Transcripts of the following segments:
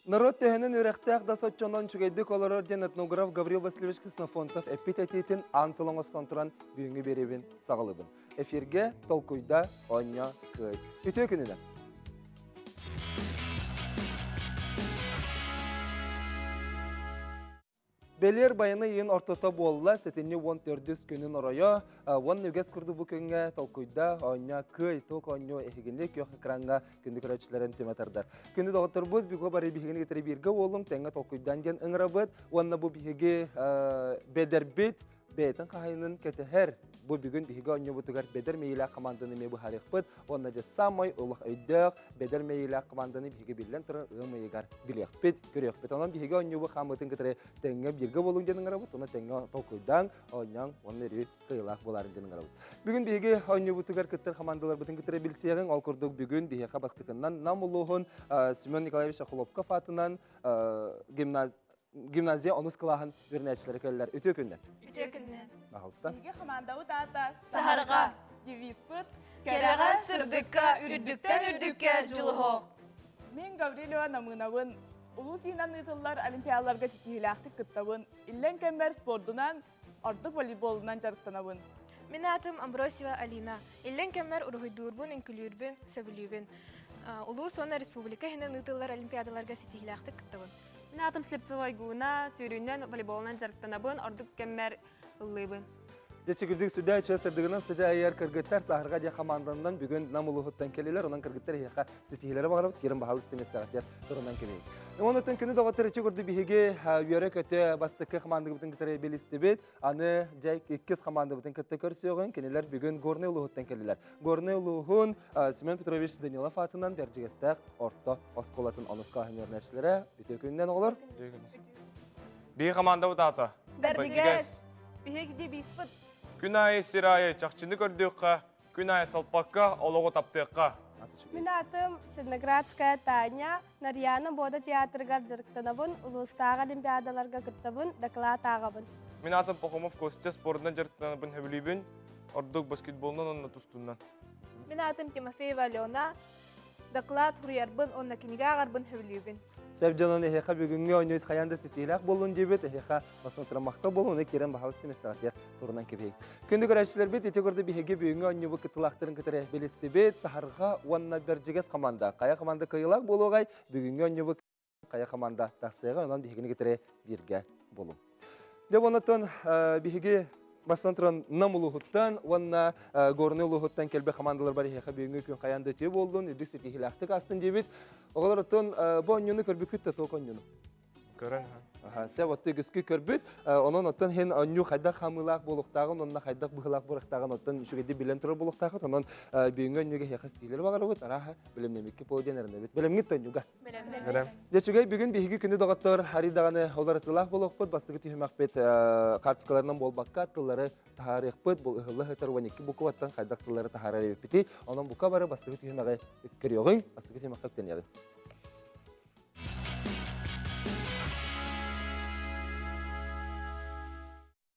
Норуот төһөнөн үөрэхтээх да соччонон үчүгэйдик олорор диэн этнограф Гаврил Васильевич Ксенофонтов эппит этиитин аан тыл оҥостон туран бүгүҥҥү биэриибин саҕалыыбын. Эфиргэ толкуйда, оонньоо, кыай. Үтүө күнүнэн! Бэлиэр байаны ыйын ортото буолла, сэтинньи 14 күнүн оройо, уонна үгэс курдук бу күҥҥэ толкуйда, оонньоо, кыай, туох оонньуу эһигини күөх экраҥҥа күндү көрөөччүлэрин түмэ тардар. Күндү доҕотторбут, бүгүн бары биһигини кытары бииргэ уолум, тэҥҥэ толкуйдаан диэн ыҥырабыт. Уонна бу биһиги бэдэрбит бэйэтин хаһайынын кэтэһэр. Бу бүгүн биһиги оонньуубутугар бэдэр мэйиилээх команданы эмиэ быһаарыахпыт. Уонна дьэ самай олох өйдөөх бэдэр мэйиилээх команданы биһиги биллэн туран ыам ыйыгар билиэхпит, көрүөхпүт. Онон биһиги оонньуубу хаамыытын кытары тэҥҥэ бииргэ буолуҥ диэн ыҥырабыт. Уонна тэҥҥэ толкуйдаан, оонньооҥ уонна өрүү кыайыылаах буоларын диэн ыҥырабыт. Бүгүн биһиги оонньуубутугар кыттар командаларбытын кытары билсиэҕиҥ. Ол курдук бүгүн биһиэхэ бастакыннан Нам улууһун Семен Николаевич Охлопков аатынан гимназия онус кылааһын үөрэнээччилэрэ кэллэр. Үтүө күннэн. Үтүө күннэн. Пожалуйста. Биһиги хамаандабыт аата Саһарҕа. Девизпыт Кэрэҕэ, сырдыкка, үрдүктэн үрдүккэ дьулуһуох. Мин Гаврилева Намыынабын. Улуус иһинэн ыытыллар олимпиадаларга ситиһиилээхтик кыттабын. Иллэҥ кэммэр спордунан, ордук волейболунан дьарыктанабын. Мин аатым Амбросьева Алина. Иллэҥ кэммэр уруһуйдуурбун, үҥкүлүүрбүн, сөбүлүүбүн. Улуус уонна республика иһинэн ыытыллар олимпиадаларга ситиһиилээхтик кыттабын. Мин аатым Слепцова Айгууна, сүүрүүнэн, волейболунан дьарыктанабын, ордук кэммэр ыллыыбын. Дьэ чигирдик сүдэ чэ сырдыгынан сыдьа айар кыргыттар саһарга дьэ хамаанданан бүгүн Нам улууһуттан кэлилэр, онон кыргыттар эһиэхэ ситиһиилэри баҕарабыт, киирэн баһаал истимэстэҕитигэр турунан кэлиҥ. Онон күнү доҕоттор ичи курдук биһиги үөрэ-көтө бастакы хамаандабытын кытары билистибит. Аны дьэ иккис хамаандабытын кытта көрсүөҕүҥ. Кинилэр бүгүн Горнай улууһуттан кэллилэр. Горнай улууһун Семен Петрович Данилов аатынан Бэрдьигэстээх орто оскуолатын онус кылааһын үөрэнээччилэрэ. Үтүө күнүнэн оҕолор. Биһиги хамаандабыт аата? Бэрдьигэс. Биһиги девизпыт. Күн аайы сир аайы чахчыны көрдүөххэ, күн аайы салпакка олоҕу таптыахха. Мин аатым Черноградская Таня, Нарьяна Бода театрыгар дьарыктанабын, улуустааҕы олимпиадаларга кыттабын, доклад ааҕабын. Мин аатым Пахомов Костя, спордунан дьарыктанабын сөбүлүүбүн, ордук баскетболунан уонна тустуунан. Мин аатым Тимофеева Алена, доклад суруйарбын уонна кинигэ ааҕарбын сөбүлүүбүн. Сөп дьонун эһиэхэ бүгүҥҥү оонньуу хайаан да ситиилээх буоллун диэбит, эһиэхэ бастан махтал буолун, уну киирэн баһаалыста миэстэҕитигэр турунан кэбиһиҥ. Күндү көрөөччүлэрбит, ити курдук биһиги бүгүҥҥү оонньуубут кыттыылаахтарын кытары билистибит. Саһарҕа уонна Бэрдьигэс команда. Хайа команда кыайыылаах буолуоҕай? Бүгүҥҥү оонньуубут хайа команда тахсыаҕа, онон биһигини кытары бииргэ буолуҥ. Дьэ, онтон биһиги бастан туран Нам улууһуттан уонна Горнай улууһуттан кэлбит командалар бар эһиэхэ бүгүҥҥү күн хайаан да үтүө буоллун, үрдүк ситиһиилээхтик астын диэбит. Оҕолор оттон бу оонньууну көрбүккүт да туох оонньууну? Көрөн. Сэ отты үгүскү көрбүт. Онон оттон хин оонньуу хайдах хамыылаах буолуохтааҕын уонна хайдах быһыылаах буолуохтааҕын оттон үчүгэйдик билэн турар буолуохтаахыт. Онон бүгүҥҥү оонньууга эһиэхэ ситиһиилэри баҕарабыт. Арааһа бэлэмнэмикки буолуо диэн эрэнэбит. Бэлэмҥит оонньууга. Бэлэм. Дьэ, үчүгэй бүгүн биһиги күнү доҕоттор арый даҕаны уларытыылаах буолуохпут. Бастакы түһүмэхпит хаартыскаларынан буолбакка тыллары таһаарыахпыт. Бу ыһылла сытар 12 букваттан хайдах тыллары таһаарар эбиппитий. Онон бука бары бастакы түһүмэҕи көрүөҕүҥ, бастакы түһүмэххэ үктэниэҕиҥ.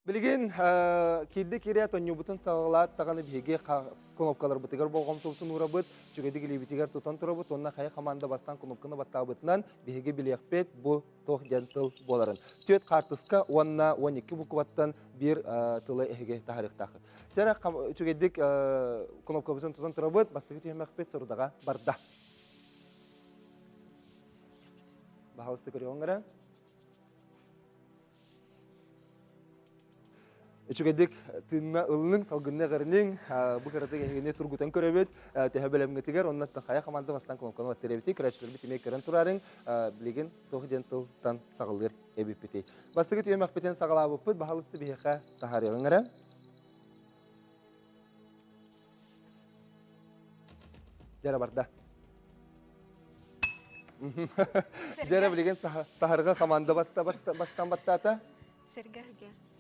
Билигин киирдэ киирээт онньуубутун саҕалаат даҕаны биһиги кнопкаларбытыгар болҕомтобутун уурабыт, үчүгэйдик илиибитигэр тутан турабыт уонна хайа хамаанда бастаан кнопканы баттаабытынан биһиги билиэхпит бу туох диэн тыл буоларын. Түөрт хаартыска уонна 12 букваттан биир тылы эһиги таһаарыахтааххыт. Чэрэ үчүгэйдик кнопкабытын тутан турабыт, бастакы түһүмэхпит сорудаҕа барда. Баһаалыста көрүөҕүҥ эрэ. Үчүгэйдик тыынна ыллыҥ, салгынна эҕэрниҥ, бу кыратык эһигини тургутан көрөбүт, төһө бэлэмҥитигэр, онно хайа хамаанда бастаан кнопканы баттыыр көрөөччүлэрбит эмиэ көрөн турарыҥ, билигин туох диэн тылтан саҕалыыр эбиппитий. Бастакы түһүмэхпитин саҕалаабыппыт, баһаалыста биһиэхэ таһаарыаҕыҥ эрэ. Дьэрэ барда. Дьэрэ билигин саһарга команда бастан баттаата. Сэргэ.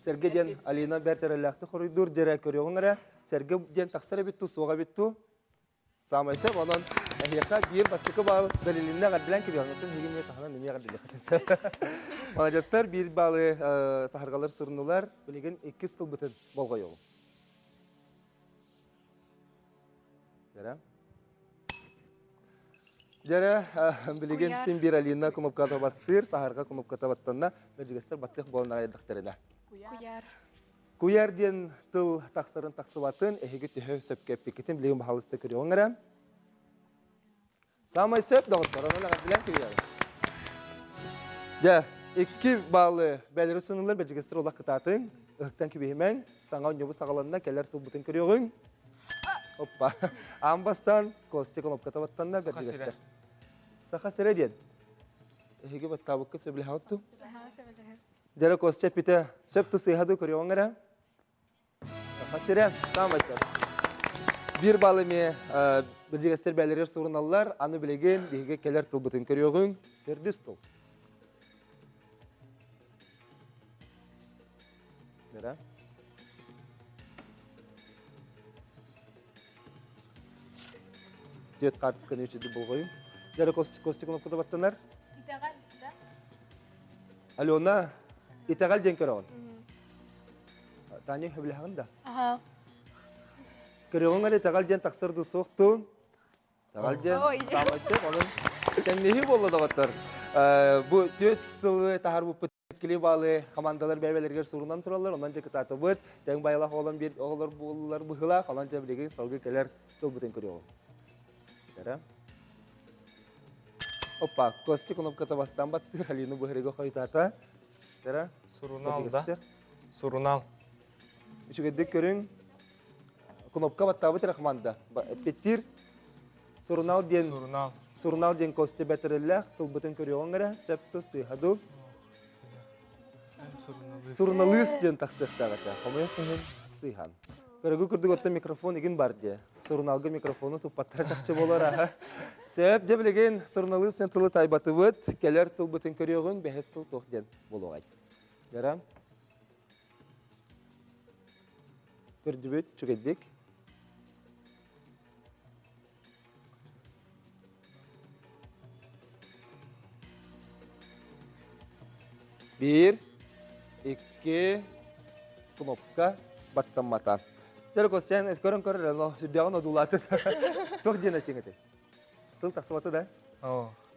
Сэргэ диэн Алина бэрт эрэллээхтик хоруйдуур. Дьэрэ көрүөҕүҥ эрэ. Сэргэ диэн тахсар эбит ту, суох эбит ту. Саамай сөп. Онон эһиэхэ биир бастакы баал бэрилиннэ эҕэрдэлээн кэбиһэҕин. Оттон эһиги эмиэ таһынан эмиэ эҕэрдэлиэххитин сөп. Маладьыастар биир баалы саһаргалар суруннулар. Билигин иккис тылбытын болҕойуоҕуҥ. Дьэрэ. Дьэрэ, билигин син биир Алина кнопката бастыыр, саһарга кнопката баттанна, мэлдьигэстэр баттыах буолан аҕайдахтарына. Куйаар. Куйаар диэн тыл тахсарын тахсыбатын эһиги төһө сөпкө эппиккитин билигин баһалыста көрүөҕүҥ эрэ. Самай сөп доҕоттор, онон эҕэрдэлээн кириэҕиҥ. Дьэ, икки баалы бэлэри сунуллар бэдьигэстэр олох кытаатыҥ, ыһыктан кэбиһимэҥ, саҥа оонньуубут саҕаланна, кэлэр тылбытын көрүөҕүҥ. Оппа. Аан бастаан Костя кнопката баттанна, бэрдигэстэр. Саха сирэ диэн. Эһиги баттаабыккыт сөбүлэһэҕит дуу? Дьэрэ Костя эппитэ сөп тусыыһа дуу көрүөҕүҥ эрэ. Саха сирэ саамай сөп. Биир балл эмиэ билдьигэстэр бээлэригэр суруналлар. Аны билигин биһиги кэлэр тылбытын көрүөҕүҥ. Төрдүс тыл. Нера. Түөт хаартысканы үчүдү болҕойуҥ. Дьэрэ Костя кнопката баттанар. Итэҕэл, да? Алена, итэҕэл диэн көрөҕүн. Таня сөбүлэһэҕин да? Аха. Көрөҕүҥ эрэ итэҕэл диэн тахсар дуу суох дуу? Итэҕэл диэн саамай сөп, онон тэҥнэһии буолла доҕоттор. Бу түөрт сылы таһаарбыппыт иккили баалы командалар бэйбэлэригэр сурунан тураллар, онон дьэ кытаатыбыт. Тэҥ байылах оҕолон биир оҕолор буоллулар быһыылаах, онон дьэ билигин салгыы кэлэр тылбытын көрүөҕүҥ. Дара. Опа, Костя кнопката бастаан баттыыр, Алина быһырыга хойутаата. Дара. Сурунаал да? Сурунаал. Үчүгэйдик көрүҥ. Кнопка баттаабыт эрэ команда. Эппиттиир. Сурунаал диэн Сурунаал. Сурунаал диэн Костя бэтэрэллээх тылбытын көрүөҕүҥ эрэ, сөп тус сыыһа дуу. Суруналыыс. Суруналыыс диэн тахсыахтаах этэ. Хомойуох иһин сыыһан. Көрөгү курдук оттон микрофон игин бар дии. Сурунаалга микрофону туппаттара чахчы буолар аха. Сөп, дьэ билигин суруналыыс диэн тылы тайбатыбыт. Кэлэр тылбытын көрүөҕүҥ, бэһис тыл туох диэн буолуоҕай. Дьара. Көрдүбүт, үчүгэйдик. Биир, икки, кнопка баттаммата. Дьэ, Костян, көрөн көр эрэ, сүрдээҕин одуулаатын. Туох диэн этиҥ этэй? Тыл тахсыбата да?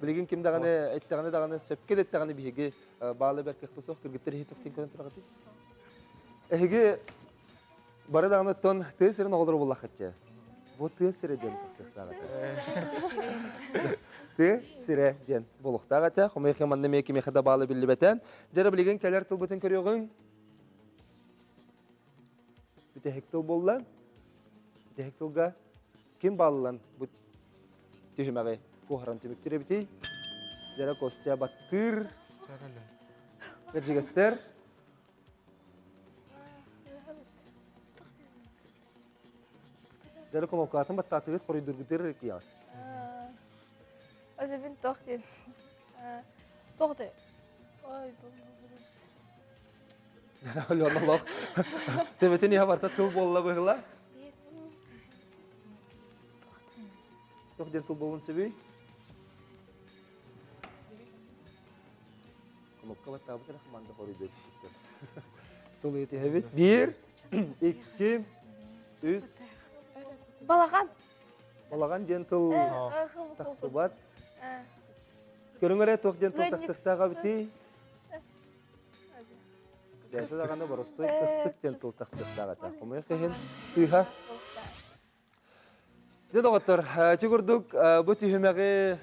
Билигин ким даҕаны эттэҕинэ даҕаны, сөпкө да эттэҕинэ биһиги баалы бэркэхпит суох, кыргыттар иһи тохтин көрөн тураҕытый? Эһиги Бары даҕаны оттон тыа сирин оҕолоро буллаххытчы. Бу тыа сирэ диэн тахсыахтаах этэ. Тыа сирэ диэн буолуохтаах этэ. Хомойуох манна эмиэ кимиэхэ да баала биллибэтэ. Дьэ билигин кэлэр тылбытын көрүөҕүҥ. Бүтэһик тыл буолла. Бүтэһик тылга ким бааллан бу түһүмэҕи куоһаран түмүктүүр эбитий? Дьэрэ Костя баттыыр. Кырдьыгастар. Дьэ, кнопкатын баттаатыгыт хоруйдургутыр киэҕит. Өзүбүн тох диэн. Тох де. Ой, Алена олох. Төбөтүн иһэ барта тыл буолла быһыла. Тох диэн тыл буолун сөбүй? Кнопка баттаабыт эрэ команда хоруйдуо түспүттэр. Тыл этиһэбит. Биир, икки, үс. Балаҕан. Балаҕан диэн тыл тахсыбат. Көрүҥ эрэ туох диэн тыл тахсыахтаах эбитий? Дьэсэ даҕаны боростуой кыстык диэн тыл тахсыахтаах этэ. Хомойуох иһин сыыһа. Дьэ доҕоттор, ити курдук бу түһүмэҕи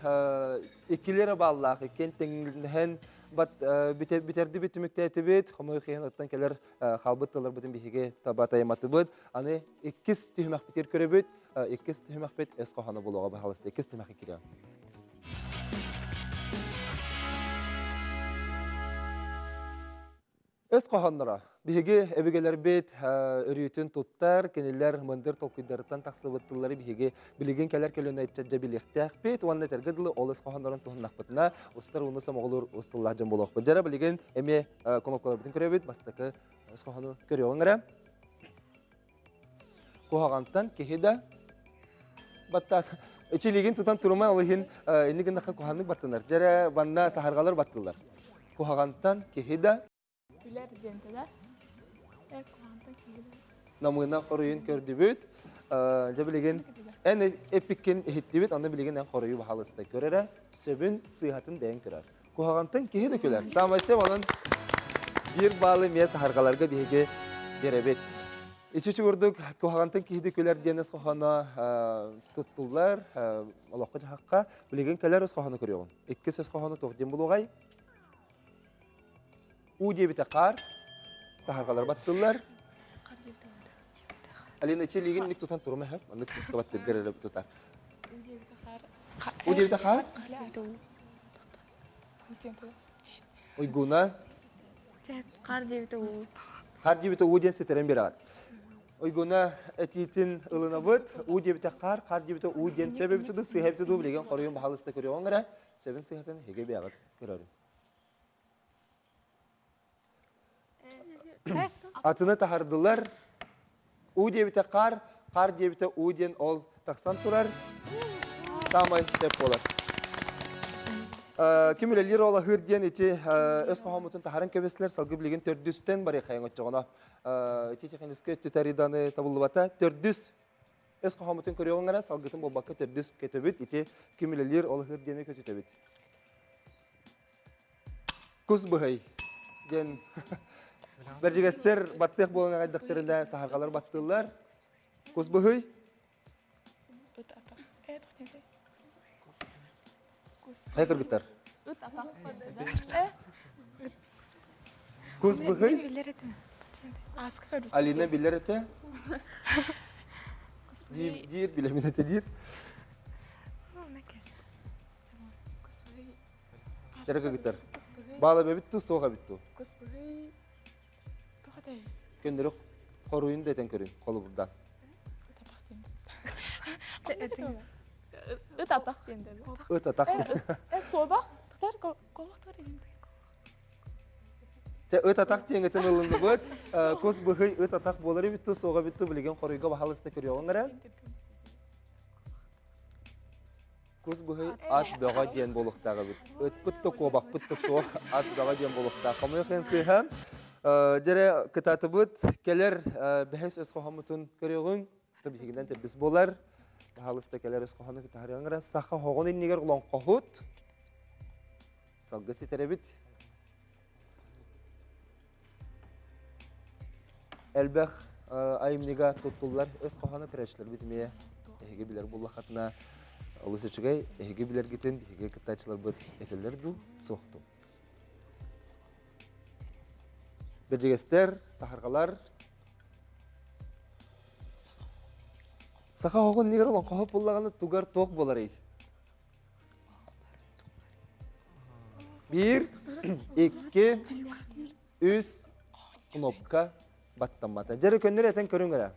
иккилиэрэ бааллаах, иккиэн тэҥнэһэн бүтэрдибит түмүктээтибит. Хомойуох иһин оттон кэлэр хаалбыт тылларбытын биһиги таба тайаматыбыт. Аны иккис түһүмэхпитигэр көрөбүт. Иккис түһүмэхпит өс хоһооно буолуоҕа баһаалыста. Иккис түһүмэххэ киириэҕиҥ. Өс хоһоонноро. Биһиги өбүгэлэрбит өрүүтүн туттар, кинилэр мындыр толкуйдарыттан тахсыбыт тыллары биһиги билигин кэлэр көлүөнэ ыччат дьэ билиэхтээхпит уонна этэргэ дылы ол өс хоһооннорун туһуннахпытына устар ууну сомоҕолуур ус тыллаах дьон буолуохпут. Дьара билигин эмиэ кнопкаларбытын көрөбүт. Бастакы өс хоһоону көрүөҕүҥ эрэ. Куһаҕантан киһи да баттаат Ичилигин тутан турума ол иһин инни гыннахха куһаҕаннык баттанар. Дьэрэ банна саһарҕалар баттылар. Куһаҕантан киһи да Күлэр диэн да? Э, куһаҕантан киһи да. Намыына хоруйун көрдүбүт. Дьэ билигин эн эппиккин иһиттибит, онно билигин эн хоруйу баһаалыста көр эрэ, сөбүн, сыыһатын бэйэҥ көрөр. Куһаҕантан киһи да күлэр. Саамай сөп онон биир баалы эмиэ саһарҕаларга биһиги биэрэбит. Ичи курдук куһаҕантан киһи да күлэр диэн өс хоһооно туттуллар олоххо-дьаһахха. Билигин кэлэр өс хоһоону көрүөҕүҥ. Иккис өс хоһоону туох диэн булуоҕай? Уу диэбитэ хаар, саһарҕалар баттыллар. Алина, ичи илиигин ник тутан турума эһэ, маннык кыска баттыргар эрэ тутар. Уу диэбитэ хаар. Уйгуна. Хаар диэбитэ уу. Хаар диэбитэ уу диэн ситэрэн биэрэҕит. Уйгуна этиитин ылынабыт. Уу диэбитэ хаар, хаар диэбитэ уу диэн сөп эбитэ дуу, сыыһа эбитэ дуу билигин хоруйун баһаалыста көрүөҕүҥ эрэ. Сөбүн сыыһатын эһиги бэйэҕит көрөрүм. Атыны таһардылар. Уу диэбитэ хаар, хаар диэбитэ уу диэн ол тахсан турар. Саамай сөп буолар. Ким үлэлиир ол аһыыр диэн ити өс хоһооммутун таһаран кэбистилэр. Салгыы билигин төрдүстэн барыахайын оччоҕуна. Ити техническэй өттүтэриданы табыллыбата. Төрдүс өс хоһооммутун көрүөҕүҥ эрэ, салгытын буолбакка төрдүс көтөбүт. Ити ким үлэлиир ол аһыыр диэни көтүтэбит. Кус быһый диэн бэрдьигэстэр баттыах буолан аҕайдахтарына саһарҕалар баттыыллар. Кус быһый. Хайа кыргыттар? Кус быһый. Алина билэр этэ. Диир, билэмин этэ диир. Дьэ кыргыттар. Баала эбит туу, суох эбит туу. Көннөрү хоруйун да этэн көрүн, холобурдаан. Ыт атах диэн Ыт атах диэн. Куобах, тутар куобах тутар Чэ, ыт атах диэҥитин ылынныбыт. Кус быһый ыт атах буолар эбит туу, суох эбит туу, билигин хоруйга баһалыста көрүөҕүҥ эрэ. Кус быһый ат бөҕө диэн буолуохтаах эбит. Ыппыт да куобахпыт да суох ат бөҕө диэн буолуохтаах. Хомойуох иһин сыыһа. Дьэрэ кытаатыбыт кэлэр бэһис өс хоһоммутун көрүөҕүҥ. Биһигинэн төрдүс буолар. Баһаалыста кэлэр өс хоһону кытаһарыаҥ Саха хоҕун иннигэр олоҥхоһут. Салгы ситэрэбит. Элбэх айымньыга туттуллар өс хоһооно көрөөччүлэрбит эмиэ эһиги билэр буллаххытына олус үчүгэй. Эһиги билэргитин биһиги кыттааччыларбыт этэллэр дуу, суох дуу? Бэрдьигэстэр, саһарҕалар. Саха оҕон нигер олоҥхоһо буллаҕына тугар туох буоларый? Биир, икки, үс кнопка баттаммата. Дьэрэ көннөр этэн көрүҥ эрэ.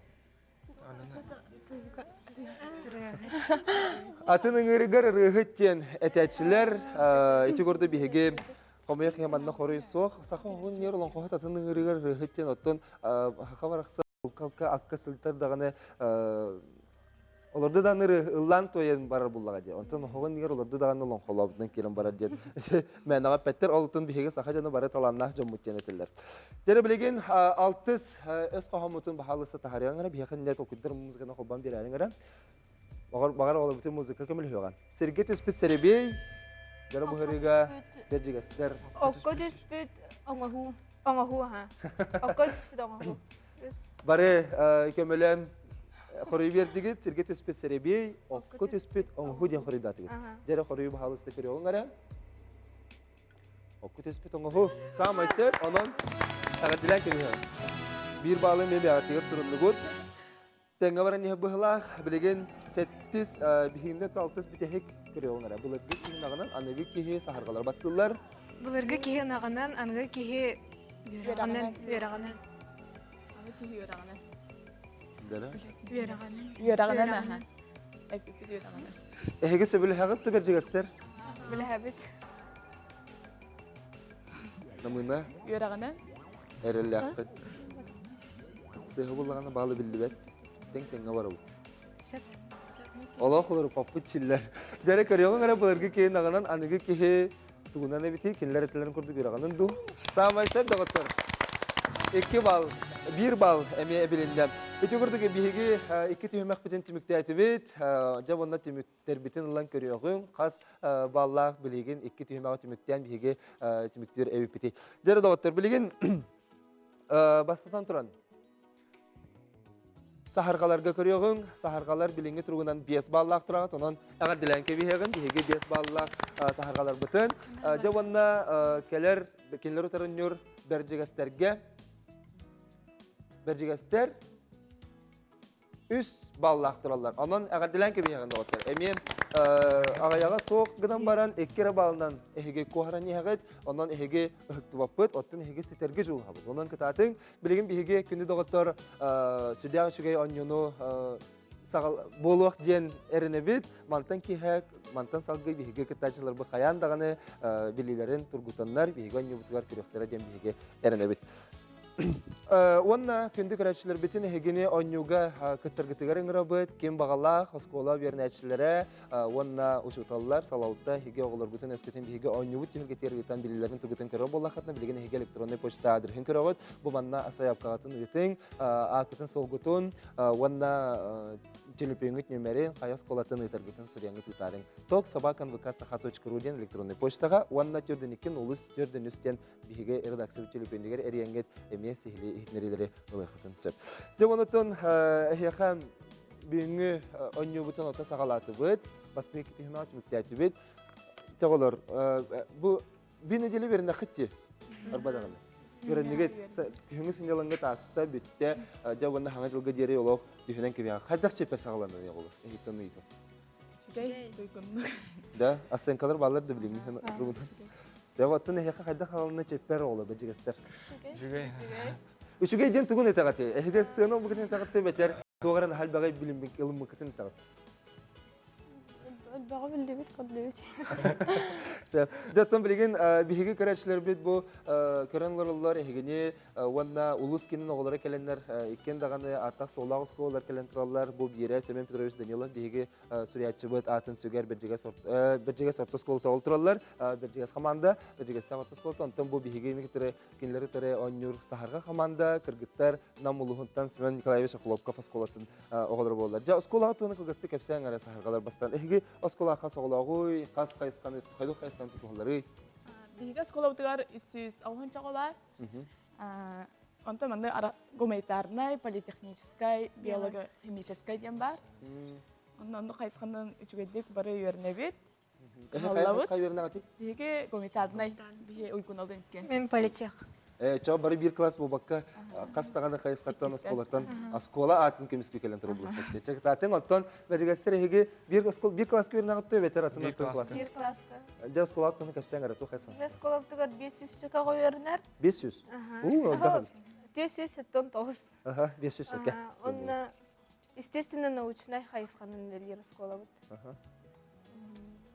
Атын ыҥыырыгар ырыаһыт диэн этээччилэр ити курдук биһиги хомуйах манна хоруй суох. Саха оҕун ньэр олоҥхоһут атын ыҥыырыгар ырыаһыт диэн оттон саха барахсан Калка акка сылтар даҕаны олорду даҕаны ыллаан туойан барар буллаҕа дии. Онтон оһоҕун иннигэр олорду даҕаны олоҥхолообутунан киирэн барар диэн мээнэҕэ эппэттэр. Ол отун биһиги саха дьоно бары талааннаах дьоммут диэн этэллэр. Дьэ билигин алтыс өс хоһооммутун баһаалыста таһаарыаҥ эрэ, биһиэхэ иннэ толкуйдар музыканы холбоон биэрээриҥ эрэ. Баҕар баҕар олорбутун музыка көмөлөһүөҕэ. Сиргэ түспүт сэрэбиэй, дьоро быһырыыга бэрдьигэстэр. Окко түспүт оҥоһуу. Оҥоһуу аха. Окко түспүт оҥоһуу. Бары көмөлөөн хоруй биэрдигит, сиргэ түспүт сэрэбиэй, окко түспүт оҥоһуу диэн хоруйдаатыгыт. Дьэрэ хоруйу баһаалыста көрүөҕүҥ эрэ. Окко түспүт оҥоһуу. Саамай сөп, онон эҕэрдэлээн кэбиһэҕин. Биир баалы эмиэ бэйэҕитигэр суруннугут. Тэҥҥэ баран иһэр быһылаах билигин сэттис биһииннэ алтыс бүтэһик көрүөҕүҥ эрэ. Былыргы киһи ынаҕынан аныгы киһи саһарҕалар баттыыллар. Былыргы киһи ынаҕынан, аныгы киһи үөрэҕинэн, үөрэҕинэн. Аныгы киһи үөрэҕинэн. Үөрэҕинэн. Үөрэҕинэн аха. Эппиппит үөрэҕинэн. Эһиги сөбүлэһэҕит түгэрдьигэстэр? Билэһэбит. Намыына. Үөрэҕинэн. Эрэллээхпит. Сыыһа буллаҕына баалы биллибэт. Тэҥ-тэҥҥэ барабыт. Сөп. Олох олоруппаппыт чиллэр. Дьэрэ көрүөҕүҥ эрэ былыргы киһи наҕынан аныгы киһи тугунан эбитий кинилэр этилэрин курдук үрэҕинэн дуу. Саамай сөп доҕоттор. Икки балл, биир балл эмиэ эбилиннэ. Ити курдук биһиги икки түһүмэхпитин түмүктээтибит. Дьэ уонна түмүктэрбитин ылан көрүөҕүҥ. Хас баллаах билигин икки түһүмэҕи түмүктээн биһиги түмүктүүр эбиппитий. Дьэ доҕоттор, билигин бастатан туран Саһарҕаларга көрүөҕүҥ. Саһарҕалар билиҥҥи туругунан 5 баллаах тураҕыт. Онон эҕэрдэлээн кэбиһиэҕин. Биһиги 5 баллаах саһарҕаларбытын. Дьэ уонна кэлэр кинилэр утарынньур бэрдьигэстэргэ бэрдьигэстэр үс баллаах тураллар. Онон эҕэрдэлээн кэбиһиэҕин доҕоттор. Эмиэ аҕыйаҕа суох гынан баран икки эрэ баллынан эһиги куоһаран иһэҕит. Онон эһиги ыһыктыбаппыт, оттон эһиги ситэргэ дьулуһабыт. Онон кытаатыҥ. Билигин биһиги күндү доҕоттор сүрдээх үчүгэй оонньууну буолуох диэн эрэнэбит. Мантан киэһэ, мантан салгыы биһиги кыттааччыларбыт хайаан даҕаны билиилэрин тургутаннар биһиги оонньуубутугар көрүөхтэрэ диэн биһиги эрэнэбит. Уонна күндү көрөөччүлэрбитин эһигини оонньууга кыттаргытыгар ыҥырабыт. Ким баҕалаах оскуола үөрэнээччилэрэ уонна учууталлар, салалта эһиги оҕолоргутун өскөтүн биһиги оонньуубут түһүлгэтигэр ыытан билиилэрин тугутун көрөр буоллаххытына, билигин эһиги электроннай почта аадырыһын көрөҕүт. Бу манна сайаапкаҕытын ыытыҥ, ааккытын-суолгутун уонна төлөпүөҥҥүт нүөмэрин, хайа оскуолатын ыытаргытын суруйаҥҥыт ыытаарыҥ. Ток собака нвк диэн электроннай почтаҕа уонна төрдүн улус төрдүн үс диэн биһиги редакциябыт төлөпүөнүгэр эрийэҥҥит эмиэ сиһилии иһитиннэриилэри ылыаххытын сөп. Дьэ онотон эһиэхэ бүгүҥҥү оонньуубутун ото саҕалаатыбыт, бастакы түһүмэҕи түмүктээтибит. Чоҕолор, бу би неделя беринэххит дии арбадаҕына. Көрөннүгүт күһүҥҥү сынньалаҥҥыт ааста, бүттэ, дьэ уонна хаҥа дьылга диэри олох түһүнэн кэбиһэҕэ. Хайдах чэппэр саҕаланар оҕолор? Эһиттэн ыйытым. Да, оценкалар бааллар да билиҥҥи туругунан. Сөп, оттон эһиэхэ хайдах хаалына чэппэр оҕолор бэдьигэстэр? Үчүгэй. Үчүгэй диэн тугун этэҕитий? Эһиги сыана ылбыкытын этэҕит бэтэр туох эрэ наһаа элбэҕи ылыммыккытын этэҕит? Элбэҕи биллибит, көрдүбүт. Сөп. Дьэ, оттон билигин биһиги көрөөччүлэрбит бу көрөн олороллор эһигини Уонна улуус киинин оҕолоро кэлэннэр иккиэн даҕаны ааттаах-суоллаах оскуолалар кэлэн тураллар. Бу биирэ Семен Петрович Данилов биһиги суруйааччыбыт аатын сүгэр Бэрдьигэс Бэрдьигэс орто оскуолата ол тураллар. Бэрдьигэс хамаанда, Бэрдьигэстээх орто оскуолата. Онтон бу биһиги кытары кинилэри кытары оонньуур Саһарҕа хамаанда кыргыттар Нам улууһунтан Семен Николаевич Охлопков оскуолатын оҕолоро буоллар. Дьэ, оскуолаҕа туһунан кылгастык кэпсээҥ эрэ саһарҕалар бастаан. Эһиги оскуолаҕа хас оҕолооҕуй, хас хайысханы, хайдах хайысханы тутуһалларый? Биһиги оскуолабытыгар 360 оҕо баар. Онтон манна гуманитарнай, политехническай, биолого-химическай диэн баар. Онно оннук хайысханан үчүгэйдик бары үөрэнэбит. Кыһаллабыт. Биһиги гуманитарнай, биһи уйгуналын иккиэн. Мен политех. Чо бары биир класс буолбакка хас даҕаны хайысхаттан оскуолаттан оскуола аатын көмүскүү кэлэн турбуттар. Чэ, оттон бэригастер эһиги биир оскуола биир класска үөрэнэҕит бэтэр атын атын класс. Биир класска. Дьэ оскуолаттан кэпсээн эрэ туох эсэн. Оскуолабытыгар 500 чөкө үөрэнэр. 500? Уу, элбэх 479. Аха, 500 чөкө. Онно естественно-научнай хайысханан үлэлиир оскуолабыт.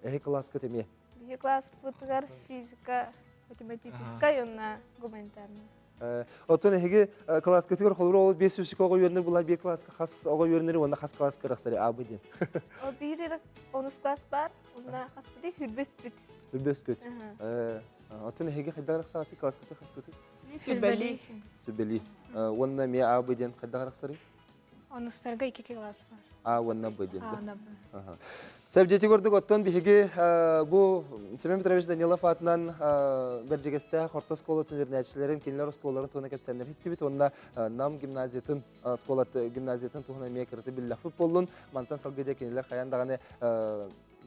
Эһи класскыт эмиэ? Биһи класспытыгар физика, математическай уонна гуманитарнай. Оттон эһиги класскытыгар холобур ол 500 оҕо үөрэнэр була биир класска хас оҕо үөрэнэр уонна хас класска ырахсары аабы диэн. Биир онус класс бар, уонна хаспыты хүрбөспүт. Хүрбөскүт. Оттон эһиги хайдах ырахсаҕытый класскыты хаскыты? Сүрбэлии. Сүрбэлии. Уонна эмиэ аабы диэн хайдах ырахсарый? Онустарга икки класс бар. А уонна Б диэн. А уонна Б. Сөп курдук оттон биһиги бу Семен Петрович Данилов аатынан Бэрдьигэстээх орто оскуолатын үөрэнээччилэрин кинилэр оскуолаларын туһунан кэпсээннэр иһиттибит уонна Нам гимназиятын оскуолаты гимназиятын туһунан эмиэ кыраты биллэхпит буоллун. Мантан салгыы дьэ кинилэр хайаан даҕаны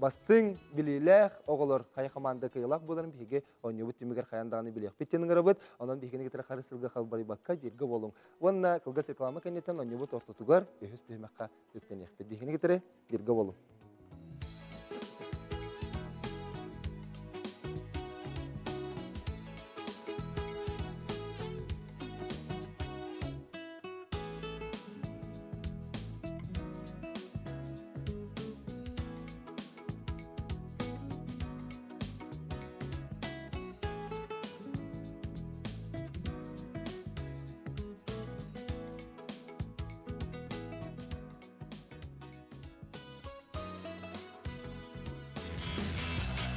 бастыҥ билиилээх оҕолор хайа хамаанда кыайыылаах буоларын биһиги оонньуубут түмүгэр хайаан даҕаны билиэхпит диэн ыҥырабыт. Онон биһигини кытары хары сылга халбарыйбакка бииргэ буолуҥ. Уонна кылгас реклама кэнниттэн оонньуубут ортотугар үһүс түһүмэххэ үктэниэхпит. Биһигини кытары бииргэ буолуҥ.